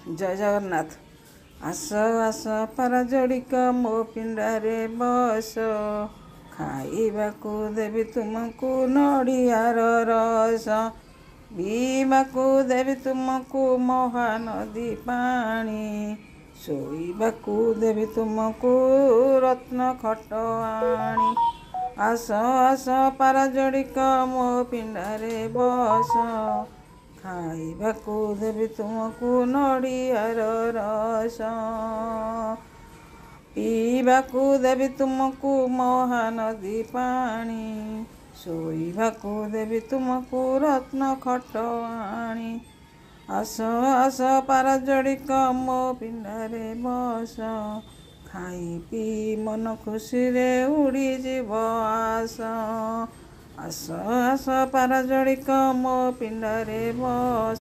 ଜୟ ଜଗନ୍ନାଥ। ଆସ ଆସ ପାରାଯୋଡ଼ିକ, ମୋ ପିଣ୍ଡାରେ ବସ, ଖାଇବାକୁ ଦେବି ତୁମକୁ ନଡ଼ିଆର ରସ, ପିଇବାକୁ ଦେବି ତୁମକୁ ମହାନଦୀ ପାଣି, ଶୋଇବାକୁ ଦେବି ତୁମକୁ ରତ୍ନ ଖଟ ଆଣି। ଆସ ଆସ ପାରାଯୋଡ଼ିକ, ମୋ ପିଣ୍ଡାରେ ବସ, ଖାଇବାକୁ ଦେବି ତୁମକୁ ନଡ଼ିଆର ରସ, ପିଇବାକୁ ଦେବି ତୁମକୁ ମହାନଦୀ ପାଣି, ଶୋଇବାକୁ ଦେବି ତୁମକୁ ରତ୍ନ ଖଟ ଆଣି। ଆସ ଆସ ପାରାଯୋଡ଼ିକ, ମୋ ପିଣ୍ଡାରେ ବସ, ଖାଇ ପିଇ ମନ ଖୁସିରେ ଉଡ଼ିଯିବ ଆସ। ଆସ ଆସ ପାରାଯୋଡ଼ିକ, ମୋ ପିଣ୍ଡାରେ ବସ।